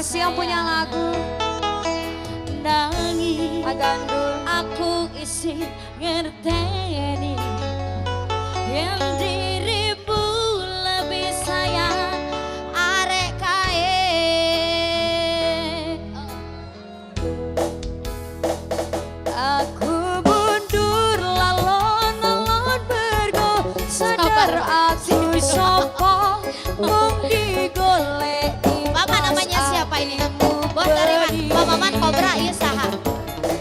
Masih yang punya lagu. Nanging Agandul. Aku isih ngerteni yen dirimu lebih sayang arek kae. Aku mundur lalon-alon mergo sadar aku sopo mung digoleki. Bapak namanya siapa ini? Bos dari mana? Pak Maman Kobra ieu saha?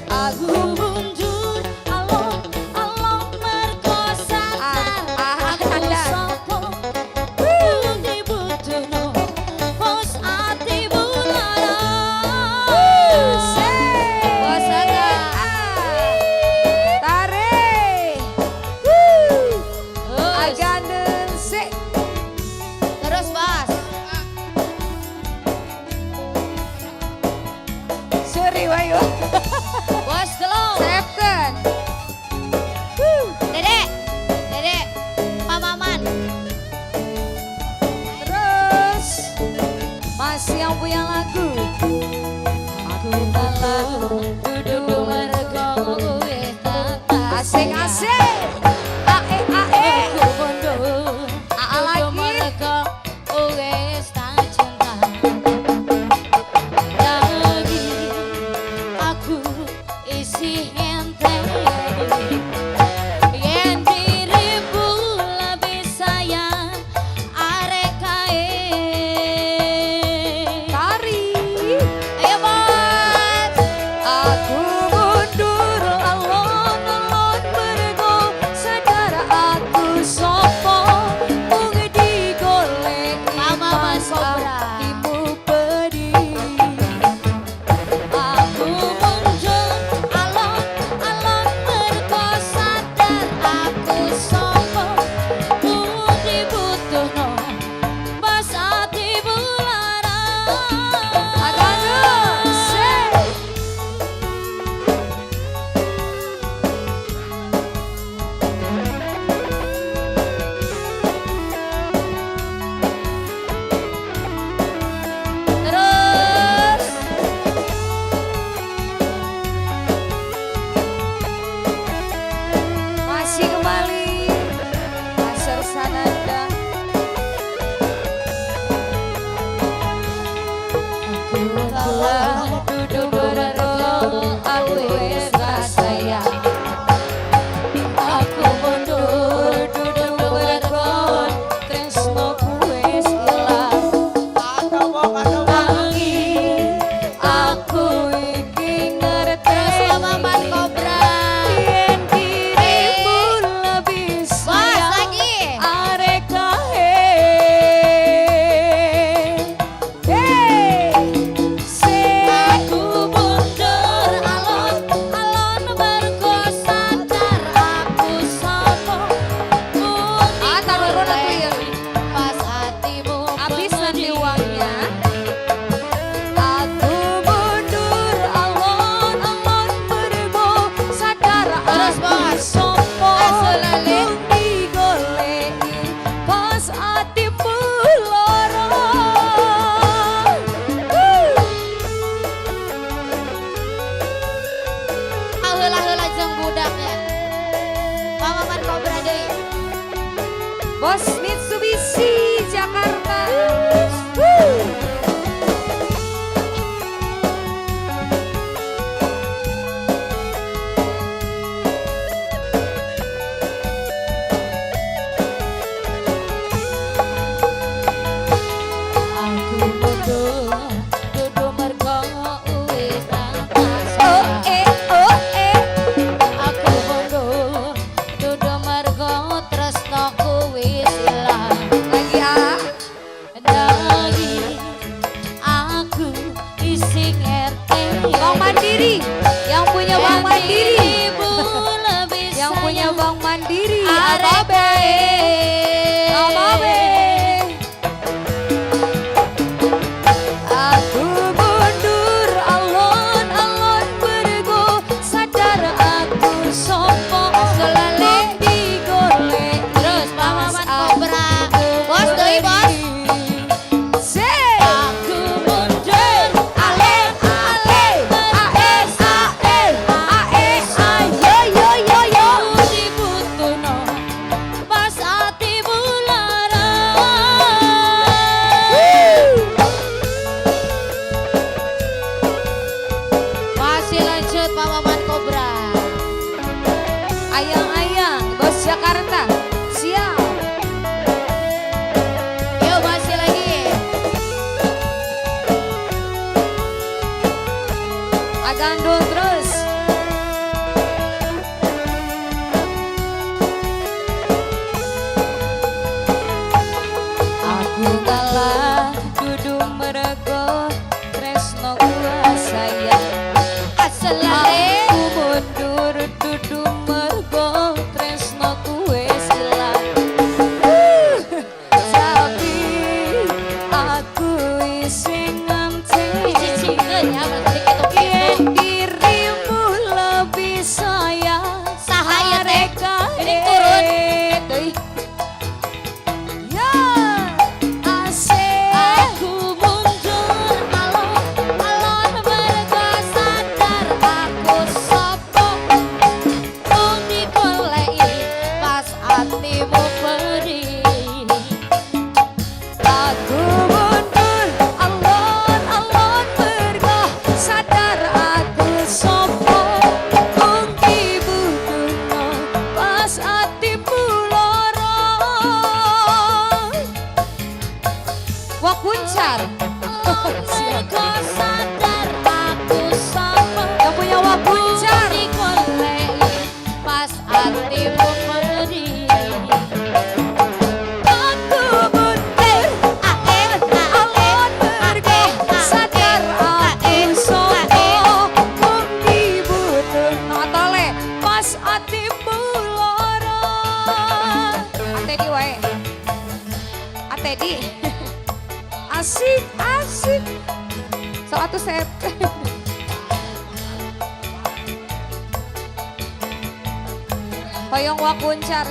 Aku mundur alon-alon mergo sadar Ah, ah, aku sadar. Sopo mung dibutuhno bos atimu lara. Bos Aga. Tarik. Agandul sik. Terus, Bos. Sorry wayo. Bos tolong. Septen. Dede. Dede. Pak Maman. Terus masih yang punya lagu. Aku kalah dudu mergo wis tak Asik asik. Ae ae. Aku mundur Aa dudu lagi. Mergo wis tak cinta. Nanging aku isih ngenteni yen dirimu lebih sayang arek kae. Tari. Ayo, Bos. Aku mundur alon-alon mergo sadar aku sopo mung digoleki Mama pas Kobra. Atimu pedih. Aku mundur alon-alon mergo sadar aku sopo mung dibutuhno pas atimu lara. Agandul sik. Terus. Masih kembali Maser Sananda. Aku kalah dudu mergo aku wis tak sayang. Aku mundur dudu mergo tresnoku wis ilang. Nanging aku iki Terus ngerteni Pak Maman Kobra. yen dirimu lebih Bos sayang lagi. Arek kae. Hey, se. Pak Maman Kobra. Ayang-ayang, bos Jakarta. Siap. Yo masih lagi. Agandul terus. Aku kalah dudu mergo tresno sayang. Aselare. Aku mundur dudu mergo tresno wis ilang. Tapi aku isih nganteni. Cicingkeun ya berarti kitu-kitu. Yen dirimu lebih sayang. Saha ieu teh? Mereka Ini turun. Teuy. Ya, asik. Aku mundur alon-alon mergo sadar aku sapa. Mung digoleki pas atimu perih. Aku mundur alon-alon mergo sadar aku sapa. Mung dibutuhno pas atimu lara. Wah kuncar. Mergo sadar aku sapa. Yang punya wah kuncar. Digoleki pas atimu perih. Aku mundur alon mergo sadar aku sapa. Mung dibutuhno tole pas atimu lara. Atedi wae. Atedi. Asik, asik. Sok atuh sep. Hoyong wakuncar.